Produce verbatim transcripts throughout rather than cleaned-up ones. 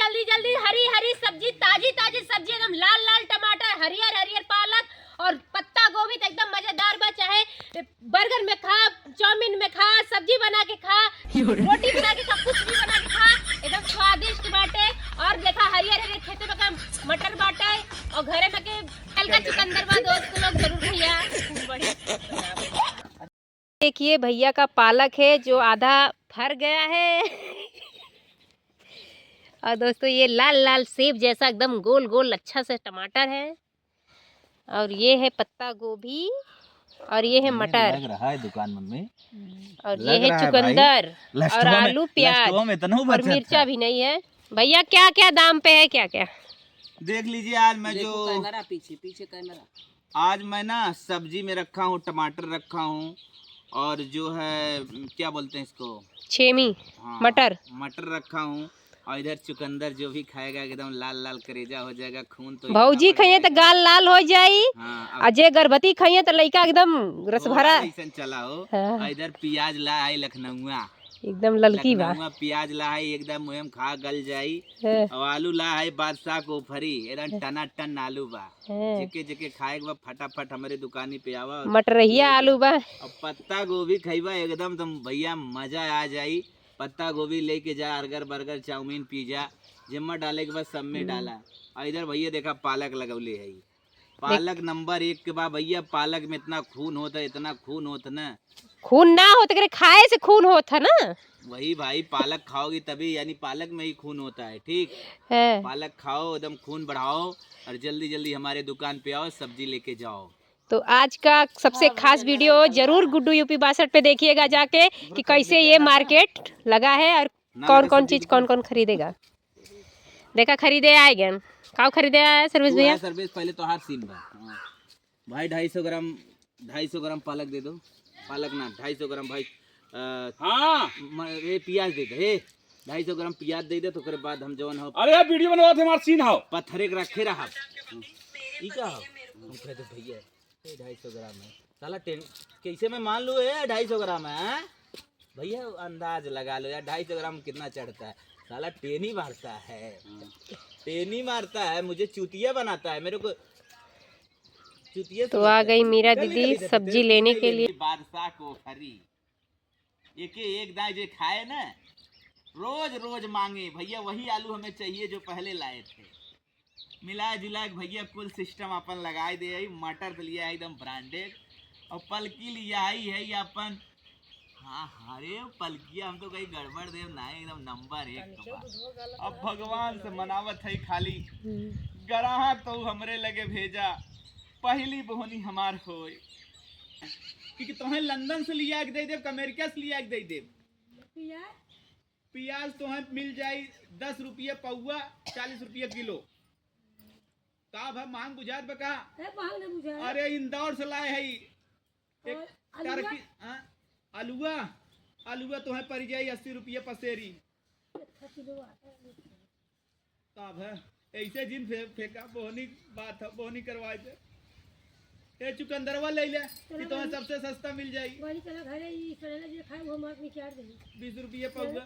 जल्दी जल्दी हरी हरी सब्जी, ताजी ताजी सब्जी, एकदम लाल लाल टमाटर, हरियर हरियर पालक और पत्ता गोभी तो एकदम मजेदार बा। चाहे बर्गर में खा, चाउमीन में खा, सब्जी बना के खा, रोटी बना के खा, कुछ भी बना के खा, एकदम स्वादिष्ट बाटे। और देखा हरियर हरियर खेते में का मटर बाटे और घरे में के हल्का चुकंदर बा। दोस्त लोग जरूर भैया। देखिए भैया का पालक है जो आधा फर गया है। और दोस्तों ये लाल लाल सेब जैसा एकदम गोल गोल अच्छा सा टमाटर है। और ये है पत्ता गोभी और ये है मटर। लग रहा है दुकान में। और ये है चुकंदर और आलू प्याज और मिर्चा भी नहीं है। भैया क्या क्या दाम पे है, क्या क्या? देख लीजिए आज मैं जो कैमरा पीछे, पीछे कैमरा। आज मैं ना सब्जी में रखा हूँ, टमाटर रखा हूँ और जो है क्या बोलते हैं इसको, छेमी, हाँ, मटर। मटर रखा हूँ और इधर चुकंदर जो भी खाएगा एकदम लाल लाल करेजा हो जाएगा, खून तो भौजी खाइए तो गाल लाल हो जाई। हाँ, और जे गर्भवती खाइए तो लइका एकदम रसभरा ऐसन चला हो। हाँ। और इधर प्याज ला आई लखनऊआ, एकदम ललकी बा। लखनऊआ प्याज ला आई, एकदम मुँह में खा गल जाई। हाँ। और आलू ला आई बादशाह को फरी, एकदम टना टन आलू बा। हाँ। जेके जेके खाए के बा फटाफट हमरे दुकानी पे आवा। मटरहिया आलू बा। अब पत्ता गोभी खइबा एकदम तुम भैया मजा आ जाई। पत्ता गोभी लेके जा, अर्गर बर्गर चाउमीन पिज्जा जेमा डाले के बाद सब में डाला। और इधर भैया देखा पालक लगौले है, पालक नंबर एक के बा भैया। पालक में इतना खून होता है, इतना खून होता ना। खून ना होता, एकरे खाए से खून होता ना। वही भाई, पालक खाओगी तभी, यानी पालक में ही खून होता है, ठीक है। पालक खाओ, एकदम खून बढ़ाओ और जल्दी जल्दी हमारे दुकान पे आओ, सब्जी लेके जाओ। तो आज का सबसे खास वीडियो जरूर गुड्डू यूपी बासठ पे देखिएगा जाके कि कैसे ये मार्केट लगा है और कौन कौन चीज कौन कौन खरीदेगा। देखा खरीदे आए गए। का खरीदे आया सर्वेश भैया? सर्वेश पहले तोहार सीन बा। भाई ढाई सौ ग्राम, ढाई सौ ग्राम पालक दे दो। पालक ना, ढाई सौ ग्राम भाई। अ, हाँ। म-, ए, प्याज दे दे, ए, ढाई सौ ग्राम प्याज दे दे, तो ओकरे बाद हम जवन हो अरे यार, वीडियो बनवा थे, हमार सीन हो। पत्थरे के रखे रहा। ई का हो? हम कह दे भैया, ए, ढाई सौ ग्राम है। साला टेन-, कैसे मैं मान लूँ, ए, ढाई सौ ग्राम है, हाँ? भैया, अंदाज लगा लो यार, ढाई सौ ग्राम कितना चढ़ता है? साला टेनी मारता है, टेनी मारता है, मुझे चूतिया बनाता है, मेरे को चूतिया तो समझता है। आ गई मीरा दीदी सब्जी लेने के लिए। बादशाह को फरी, एक एक दाई जे खाए ना, रोज रोज मांगे, "भैया, वही आलू हमें चाहिए जो पहले लाए थे।" मिला जुला के भैया कुल सिस्टम अपन लगाए दे आई। मटर तो लिया है एकदम ब्रांडेड, और पलकी लिया आई है ये अपन। हाँ, हाँ रे पलकिया, हम तो कहीं गड़बड़ देव ना, एकदम नंबर एक के बा। अब भगवान से मनावत है खाली, हम्म। ग्राहक तो हमरे लगे भेजा, पहली बोहनी हमार होए। कि तोहे लंदन से लिया के दे देब, कि अमेरिका से लिया के दे देब। प्याज तोहे मिल जाई दस रुपये पौवा, चालीस रुपये किलो। का भा महंग बुझात बा का? ए, महंग ना बुझाए। अरे, इंदौर से लाए है। एक और अलुआ? टर्की, हाँ, अलुआ, अलुआ तोहे पड़ जाई अस्सी रुपये पसेरी। अच्छा, किलो आता है। तब है, ऐसे जिन फे-, फेंका, बोहनी बात है, बोहनी करवाए दे। ए, चुकंदरवा ले ले, चलो कि तोहे भाई। सबसे सस्ता मिल जाई। वाली चला घरे, ई करेला जे खाए, वो मार निकाल दे। बीस रुपये पौवा।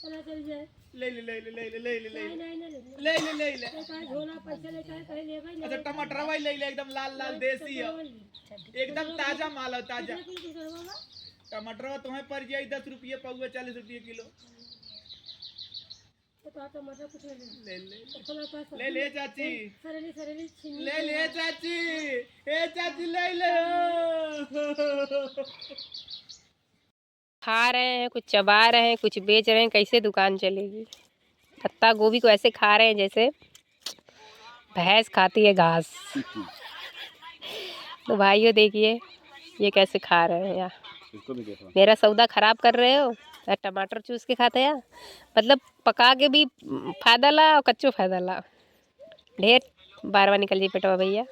चला चल जाए। ले ले, ले ले, ले ले, ले ले, ले ले। नहीं, नहीं, नहीं, नहीं। ले ले, ले ले। ले काहे झोला पैसा ले काहे कहे लेबे, अच्छा, नहीं। टमाटरवा ले ले, एकदम लाल लाल नहीं, देसी है। टमाटरवा ले। एकदम टमाटरवा ताजा ले। माल है, ताजा। कितने किलो टमाटरवा बा? टमाटरवा तोहे पड़ जाई दस रुपये पौवा, चालीस रुपये किलो। तो तोहार टमाटर कुछ ले ले। ले ले। तो अपना पास ले ले चाची। सरेली, सरेली छीन ले ले। ले चाची। ए चाची ले ले। खा रहे हैं, कुछ चबा रहे हैं, कुछ बेच रहे हैं, कैसे दुकान चलेगी? पत्ता गोभी को ऐसे खा रहे हैं जैसे भैंस खाती है घास। तो भाइयों देखिए, ये कैसे खा रहे हैं यार। इसको भी देखो। मेरा सौदा खराब कर रहे हो यार, टमाटर चूस के खाते हैं यार। मतलब पका के भी फायदा ला और कच्चो फायदा ला। ढेर बारवा निकल जाई पेटवा भैया।